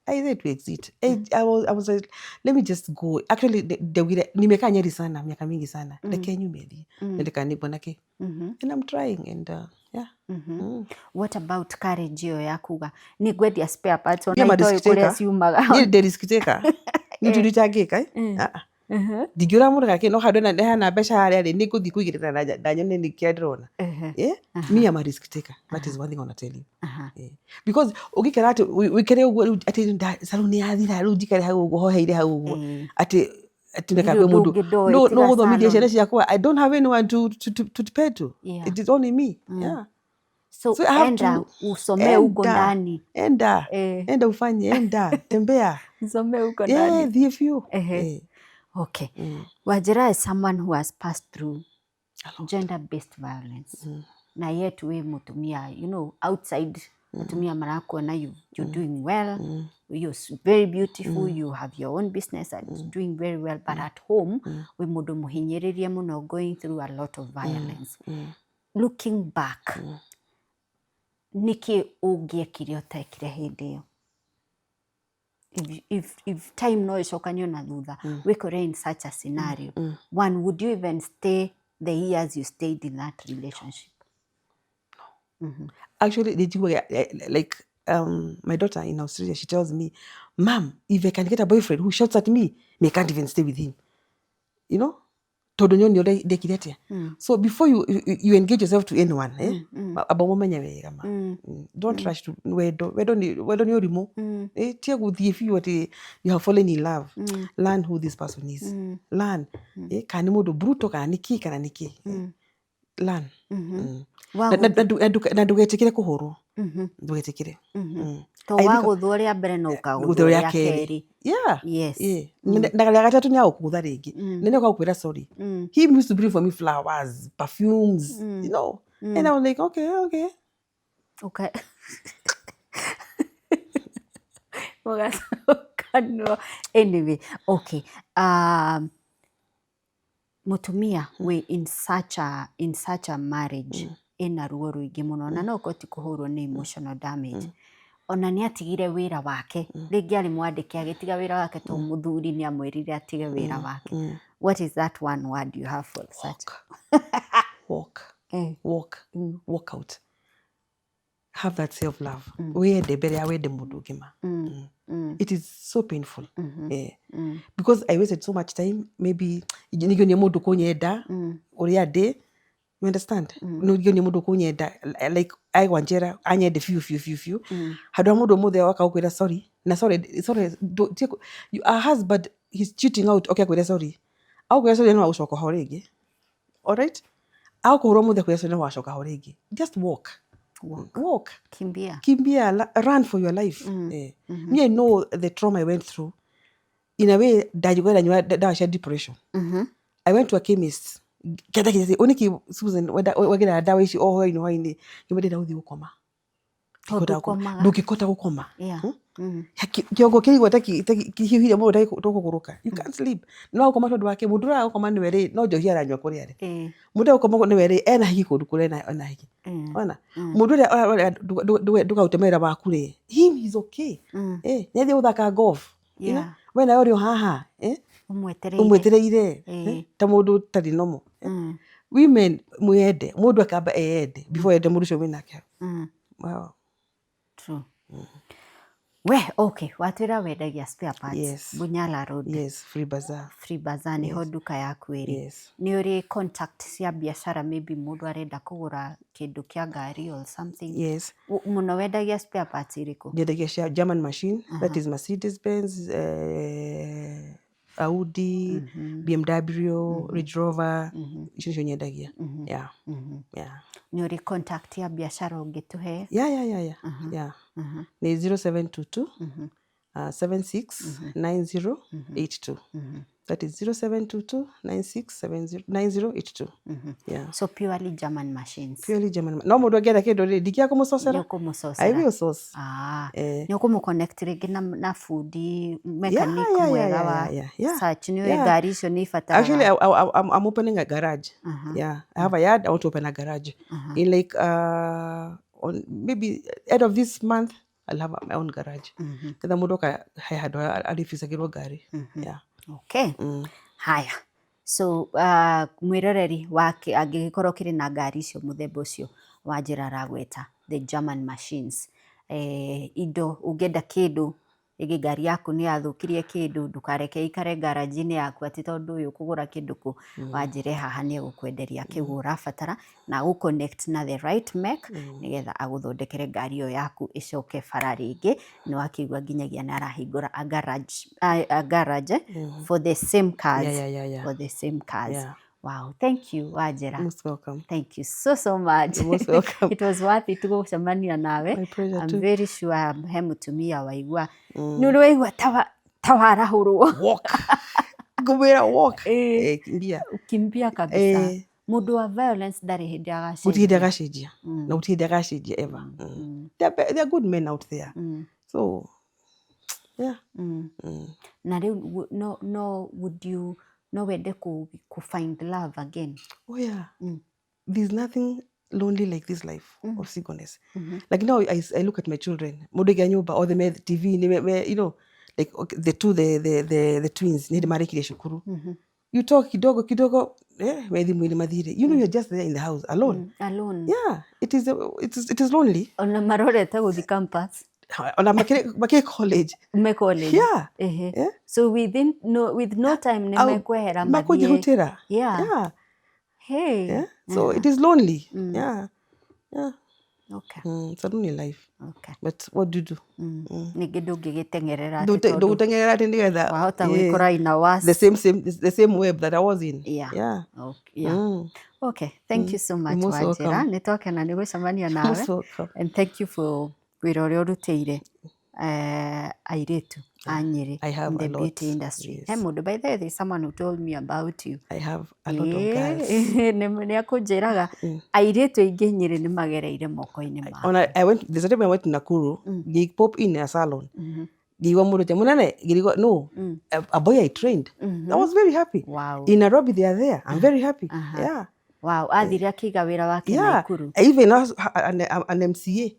I said to exit. I was like, let me just go. Actually, ndaugire nimekaa Nyeri sana, miaka mingi sana. Reke nyume thiĩ. Nende nĩngona kĩ. And I'm trying and yeah. What about courage ĩyo ya kuga nĩ ngwendia spare parts ona Niĩ ma itoĩ risk kũrĩa taker. ciumaga? Niĩ ndĩ risk taker. Nĩ njũru itangĩka. Eh? Ah, ah. Ndingĩũra mũndũ gakĩ no handũ hena mbeca harĩa rĩ, nĩ ngũthiĩ kũigĩrĩra na nyone nĩ kĩrĩa ndĩrona. Yeah? Me, I'm a risk taker. That is one thing I want to tell you. Yeah. Because ũngĩikara atĩ wĩkare ũguo rĩu atĩ salon yathira, rĩu njikare hau ũguo hoheire hau ũguo atĩ reka Ndirĩ kwĩ ũndũ mũndũ ũngĩ ndoĩ no tiga no gũthomithia salon. Ciana ciakwa. I don't have anyone to depend to. It is only me, yeah. So, So I have enda to usomee huko enda, ndani. Enda, enda ufanye, enda tembea. Usomee huko Yeah, ndani. thiĩ biũ. Okay. Wajira is someone who has passed through gender-based violence. Na yet we mutumia, outside atumia marakuona you're doing well, you're very beautiful, you have your own business and it's doing very well, but at home we mundu muhinyiririe muno, going through a lot of violence. Looking back, niki ũngĩekire ũtekire hĩndĩ ĩyo? If time no ĩcokanio na thutha, wĩkore in such a scenario, one, would you even stay the years you stayed in that relationship? Actually, nĩnjiguaga like my daughter in Australia, she tells me, "Mom, if I can get a boyfriend who shouts at me, me I can't even stay with him." Tondũ nyoni ũrĩa ndekire atĩa. So before you engage yourself to anyone, eh? Amba ũmũmenye wega ma. Don't rush to wendo. Wendo nĩ ũrimũ. Eh, tia gũthiĩ biũ atĩ you have fallen in love. Learn who this person is. Learn. Eh, kana nĩ mũndũ brutal, kana nĩ kĩ, kana nĩ kĩ. Eh, learn. Na ndũgetĩkĩre kũhũrwo. Ndũgetĩkĩre. To I think- wagũthwo rĩa mbere no ũkagũthwo Gũthwo rĩa rĩa kerĩ. kerĩ. Yeah. Na rĩa gatatũ nĩ agũkũgũtha rĩngĩ. Na nĩ agũkwĩra sorry. He used to bring for me flowers, perfumes. And I was like, Okay. Okay. Mũgacokanwo. Anyway, okay. Mũtumia wĩ in such a marriage ĩna ruo rũingĩ mũno, na no ũkorwo ti kũhũrwo, nĩ emotional damage, ona nĩ atigire wĩra wake, rĩngĩ arĩ mwandĩke, agĩtiga wĩra wake tondũ mũthuri nĩ amwĩrire atige wĩra wake. What is that one word you have for such? Walk. Walk. Walk out. Have that self love. Wende mbere ya wende mũndũ ũngĩ ma. It is so painful. Yeah. Because I wasted so much time, maybe nĩngĩonia mũndũ kũnyenda ũrĩa ndĩ. You understand? Nĩngĩonia mũndũ kũnyenda like aigua njera anyende biũ biũ biũ biũ. Handũ ha mũndũ ũmũthĩ oka gũkwĩra sorry na sorry sorry a husband, he's cheating out, oke akwĩre sorry, agũkwĩra sorry no agũcoka ho rĩngĩ. Alright? Agũkũhũra ũmũthĩ akwĩra sorry no wacoka ho rĩngĩ. Just walk. Walk. Walk. Kimbia. Kimbia, run for your life. Eh. Me, I know the trauma I went through. In a way, ndajigua ndanyua ndawa cia depression. I went to a chemist. Kenda kĩte uniki Susan wenda wagĩra ndawa ici o hwainĩ hwainĩ ngĩmwĩra ndĩrenda gũthiĩ gũkoma. Tondũ ndũkomaga. Ndũngĩkota gũkoma. Kĩongo kĩraigua ta kĩhiũhire mũno ta tũkũgũrũka. You can't sleep. No gũkoma tondũ wake mũndũ ũrĩa gũkoma nĩwe rĩ, no njohi aranyua kũrĩa rĩ. Mũndũ ũrĩa gũkoma nĩwe rĩ, ena hiki kũndũ kũrĩa ena hiki. Ona mũndũ ũrĩa ndũkarute mawĩra maku rĩ, him, he's okay. Eh, nĩathiĩ gũthaka golf. You know? We nawe ũrĩ o haha, eh? Ũmwetereire. Ũmwetereire, eh? Ta mũndũ ũtarĩ normal. Women, mwende mũndũ akamba eyende before ende mũndũ ũcio wĩnake. Wow. True. We, okay, watwĩra wendagia spare parts. Yes. Bunyala Road. Yes, Free Bazaar. Free Bazaar nĩho nduka yaku ĩrĩ. Yes. Nĩ ũrĩ contact cia biacara, maybe mũndũ arenda kũgũra kĩndũ kĩa ngari or something? Yes. Mũno wendagia spare parts irĩkũ? Nyendagia cia German machine, that is Mercedes Benz, Audi, BMW, Range Rover, icio nicio nyendagia. Yeah. Yeah. Nĩ ũrĩ contact ya biacara ũngĩtũhe? Yeah. Nĩ 0722 76 90 82. That is 0722 96 70 9082. Yeah. So purely German machines? Purely German. No mũndũ angĩenda kĩndũ rĩ, ndingĩaga kũmũcocera. Nĩ ũkũmũcocera. I will source. Ah, Eh. nĩ ũkũmũ-connect rĩngĩ na bundi mechanic mwega wa search nĩ ũĩ ngari icio nĩ ibataraga. Actually, I'm opening a garage. Yeah, I have a yard. I want to open a garage in like on maybe end of this month. I'll have my own garage. Ketha mũndũ oka he handũ arĩbicagĩrwo ngari. Yeah. Okay. Haya. So mwĩroreri wake angĩgĩkorwo kĩrĩ na ngari icio mũthemba ũcio wa njĩra aragweta, the German machines, indo ũngĩenda kĩndũ rĩngĩ, ngari yaku nĩ yathũkirie kĩndũ, ndũkareke ikare garage-inĩ yaku atĩ tondũ ũyũ ũkũgũra kĩndũ kũ wanjĩre haha, nĩ egũkwenderia kĩu ũrabatara na agũ connect na the right mech nĩgetha agũthondekere ngari ĩyo yaku ĩcoke bara rĩngĩ. Nĩ wakĩigua nginyagia nĩ arahingũra a garage for the same cars. For the same cars. Wow, thank you, Wanjĩra. Most welcome. Thank you so so much. You're most welcome. It was worth it gũcemania nawe. My pleasure I'm too. very sure he mũtumia waigua nĩ ũrĩ waigua ta warahũrwo. Walk. Ngũmwĩra walk. Eh. Kimbia. Kimbia kabisa. Mũndũ wa violence ndarĩ hĩndĩ Gũtirĩ hĩndĩ agacenjia. Agacenjia. Na gũtirĩ hĩndĩ agacenjia ever. There are good men out there. So, yeah. Na rĩu no would you, no wende ku find love again? Oh yeah. There's nothing lonely like this life of singleness. Like now I look at my children. Mũndũ aiga nyũmba othe me TV nĩ me, like okay, the two the twins nĩ hĩndĩ marĩkirie cukuru. You talk kidogo kidogo, me thimũ-inĩ mathire. You're just there in the house alone. Alone. Yeah, it is lonely. Ona marorete gũthi campus? Ona makĩrĩ college. Me college. Yeah. Ehe. Yeah. So within no with no time nĩ mekwehera mathiĩ. Makũnjĩhutĩra. Yeah. Hey. Yeah. So it is lonely. Yeah. It's a lonely life. But what do you do? Ningĩ ndũngĩgĩteng'erera atĩ tondũ Ndũgũteng'erera atĩ nĩgetha wahota gwĩkora in a worse the same web that I was in. Yeah. Okay. Yeah. Okay. Thank you so much, You're most Wanjĩra. welcome. Nĩ twakena nĩ gũcemania nawe. Most welcome. And thank you for wĩra ũrĩa ũrutĩire airĩtu a Nyĩrĩ I have in the a lot. beauty industry. Yes. He mũndũ, by the way, there's someone who told me about you. I have a lot of girls. Nĩ akũnjĩraga airĩtu aingĩ Nyĩrĩ nĩ magereire moko-inĩ make. On I went there's a time I went to Nakuru, ngĩ pop in a salon. Ngĩigua mũndũ te mũnene, ngĩrigwo no, a boy I trained. I was very happy. In Nairobi they are there. I'm very happy. Yeah. Wow, athire akĩiga wĩra wake Nakuru. Even as an MCA.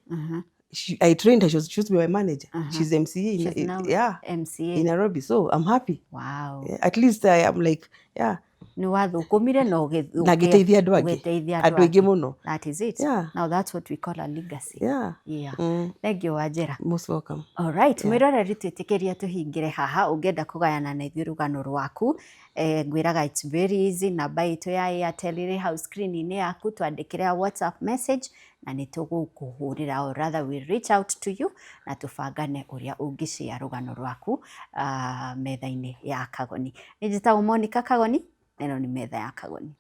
I trained her. She used to be my manager. She's MCA She's now MCA. in Nairobi. So I'm happy. Wow. Yeah, at least I am like, yeah. Nĩ wathũkũmire na Na ngĩteithia andũ angĩ. ũgĩteithia Andũ aingĩ mũno. That is it. Now that's what we call a legacy. Yeah. Thank you, Wanjĩra. Most welcome. Alright, mwĩroreri, twĩtĩkĩria tũhingĩre haha. Ũngĩenda kũgayana na ithuĩ rũgano rwaku, ngwĩraga it's very easy. Namba itũ ya Airtel ĩrĩ hau screen-inĩ yaku. Twandĩkĩre WhatsApp message na nĩ tũgũkũhũrĩra, or rather we reach out to you na tũbangane ũrĩa ũngĩshare rũgano rwaku metha-inĩ ya Kagoni. Nĩ njĩtagwo Monica Kagoni, na ĩno nĩ metha ya Kagoni.